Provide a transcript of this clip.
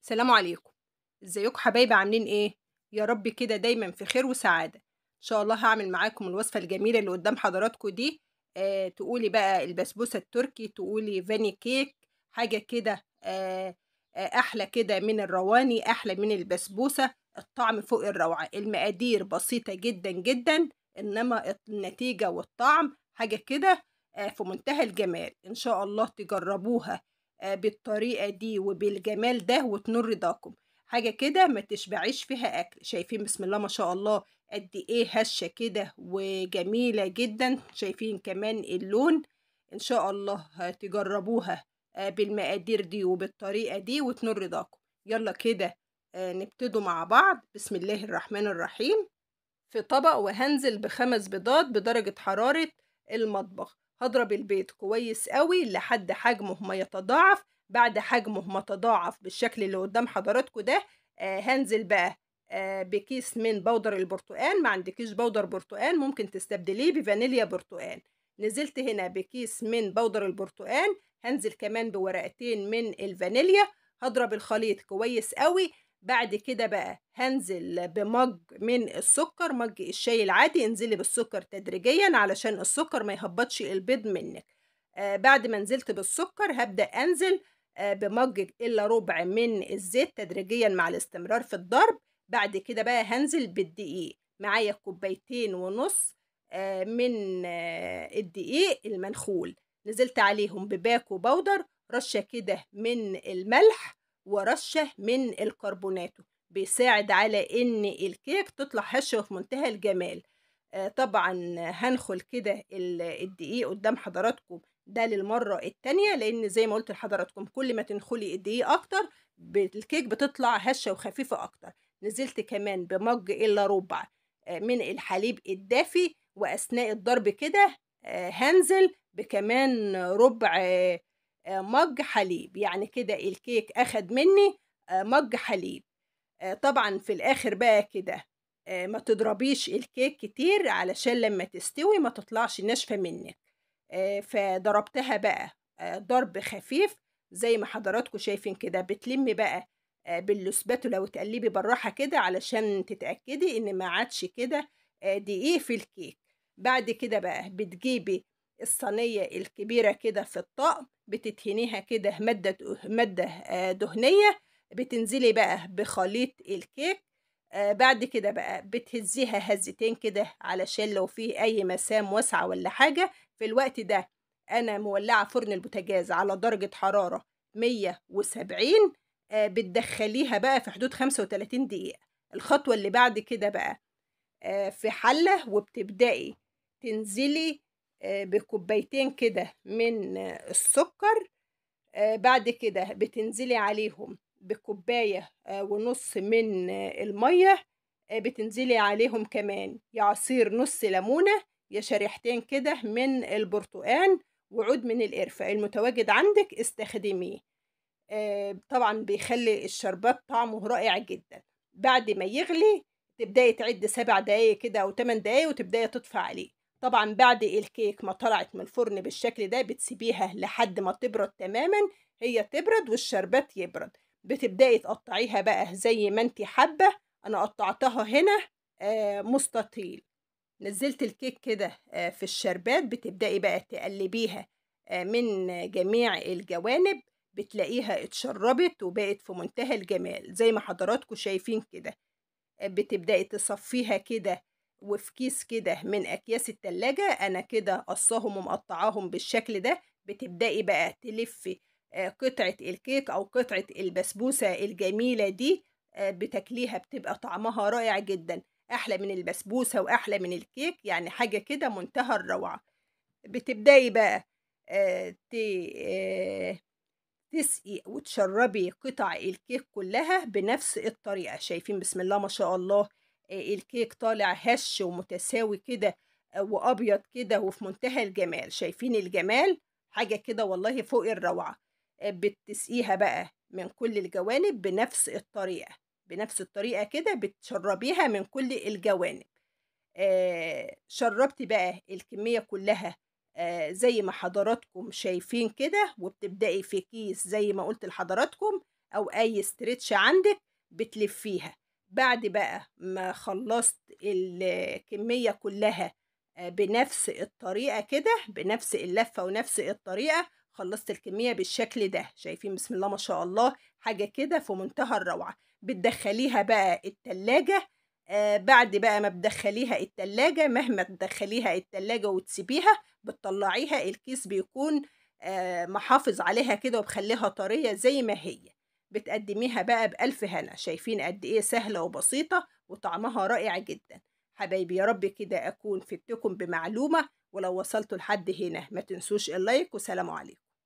السلام عليكم، ازيكم حبايبي؟ عاملين ايه؟ يا رب كده دايما في خير وسعادة. ان شاء الله هعمل معاكم الوصفة الجميلة اللي قدام حضراتكم دي. تقولي بقى البسبوسه التركي، تقولي فاني كيك، حاجة كده احلى كده من الرواني، احلى من البسبوسه، الطعم فوق الروعة. المقادير بسيطة جدا جدا، انما النتيجة والطعم حاجة كده في منتهى الجمال. ان شاء الله تجربوها بالطريقة دي وبالجمال ده وتنور رضاكم. حاجة كده ما تشبعيش فيها اكل. شايفين بسم الله ما شاء الله قد ايه هشه كده وجميلة جدا. شايفين كمان اللون. ان شاء الله تجربوها بالمقادير دي وبالطريقه دي وتنور رضاكم. يلا كده نبتدوا مع بعض. بسم الله الرحمن الرحيم. في طبق وهنزل ب5 بيضات بدرجة حرارة المطبخ. هضرب البيض كويس قوي لحد حجمه ما يتضاعف. بعد حجمه ما تضاعف بالشكل اللي قدام حضراتكم ده، هنزل بقى بكيس من بودر البرتقال. ما عندكيش بودر برتقال ممكن تستبدليه بفانيليا برتقال. نزلت هنا بكيس من بودر البرتقال، هنزل كمان بورقتين من الفانيليا. هضرب الخليط كويس قوي. بعد كده بقى هنزل بمج من السكر، مج الشاي العادي. انزلي بالسكر تدريجيا علشان السكر ما يهبطش البيض منك. بعد ما نزلت بالسكر هبدأ انزل بمج الا ربع من الزيت تدريجيا مع الاستمرار في الضرب. بعد كده بقى هنزل بالدقيق. معايا 2.5 كوباية من الدقيق المنخول. نزلت عليهم بباكو بودر، رشة كده من الملح ورشة من الكربوناتو، بيساعد على ان الكيك تطلع هشة وفي منتهى الجمال. طبعا هنخل كده الدقيق قدام حضراتكم ده للمرة التانية، لان زي ما قلت لحضراتكم كل ما تنخلي الدقيق اكتر الكيك بتطلع هشة وخفيفة اكتر. نزلت كمان بمج الا ربع من الحليب الدافي، واثناء الضرب كده هنزل بكمان ربع مج حليب. يعني كده الكيك اخد مني مج حليب. طبعا في الاخر بقى كده ما تضربيش الكيك كتير علشان لما تستوي ما تطلعش ناشفة منك. فضربتها بقى ضرب خفيف زي ما حضراتكم شايفين كده. بتلمي بقى باللسباتولا وتقلبي بالراحة كده علشان تتاكدي ان ما عادش كده دقيق في الكيك. بعد كده بقى بتجيبي الصينية الكبيرة كده في الطقم، بتدهنيها كده مادة دهنية. بتنزلي بقى بخليط الكيك. بعد كده بقى بتهزيها هزتين كده علشان لو فيه اي مسام واسعة ولا حاجة. في الوقت ده انا مولعة فرن البوتاجاز على درجة حرارة 170. بتدخليها بقى في حدود 35 دقيقة. الخطوة اللي بعد كده بقى في حلة، وبتبدأي تنزلي بكوبايتين كده من السكر. بعد كده بتنزلي عليهم بكوباية ونص من المية. بتنزلي عليهم كمان يا عصير نص ليمونة، يا شريحتين كده من البرتقان، وعود من القرفة المتواجد عندك استخدميه. طبعا بيخلي الشربات طعمه رائع جدا. بعد ما يغلي تبدأي تعد 7 دقايق كده أو 8 دقايق وتبدأي تطفي عليه. طبعا بعد الكيك ما طلعت من الفرن بالشكل ده بتسيبيها لحد ما تبرد تماما. هي تبرد والشربات يبرد. بتبدأي تقطعيها بقى زي ما انت حابة. انا قطعتها هنا مستطيل. نزلت الكيك كده في الشربات. بتبدأي بقى تقلبيها من جميع الجوانب. بتلاقيها اتشربت وبقت في منتهى الجمال زي ما حضراتكم شايفين كده. بتبدأي تصفيها كده وفي كيس كده من اكياس التلاجة. انا كده قصاهم ومقطعاهم بالشكل ده. بتبدأي بقى تلفي قطعة الكيك او قطعة البسبوسة الجميلة دي. بتاكليها بتبقى طعمها رائع جدا، احلى من البسبوسة واحلى من الكيك، يعني حاجة كده منتهى الروعة. بتبدأي بقى تسقي وتشربي قطع الكيك كلها بنفس الطريقة. شايفين بسم الله ما شاء الله الكيك طالع هش ومتساوي كده وابيض كده وفي منتهى الجمال. شايفين الجمال؟ حاجة كده والله فوق الروعة. بتسقيها بقى من كل الجوانب بنفس الطريقة، بنفس الطريقة كده بتشربيها من كل الجوانب. شربتي بقى الكمية كلها زي ما حضراتكم شايفين كده. وبتبدأي في كيس زي ما قلت لحضراتكم. أو أي stretch عندك بتلفيها. بعد بقى ما خلصت الكمية كلها بنفس الطريقة كده، بنفس اللفة ونفس الطريقة، خلصت الكمية بالشكل ده. شايفين بسم الله ما شاء الله، حاجة كده في منتهى الروعة. بتدخليها بقى التلاجة. بعد بقى ما بتدخليها التلاجة، مهما تدخليها التلاجة وتسيبيها، بتطلعيها الكيس بيكون محافظ عليها كده وبخليها طرية زي ما هي. بتقدميها بقى بألف هنا. شايفين قد ايه سهلة وبسيطة وطعمها رائع جدا. حبايبي يا رب كده أكون فدتكم بمعلومة، ولو وصلتوا لحد هنا ما تنسوش اللايك، وسلام عليكم.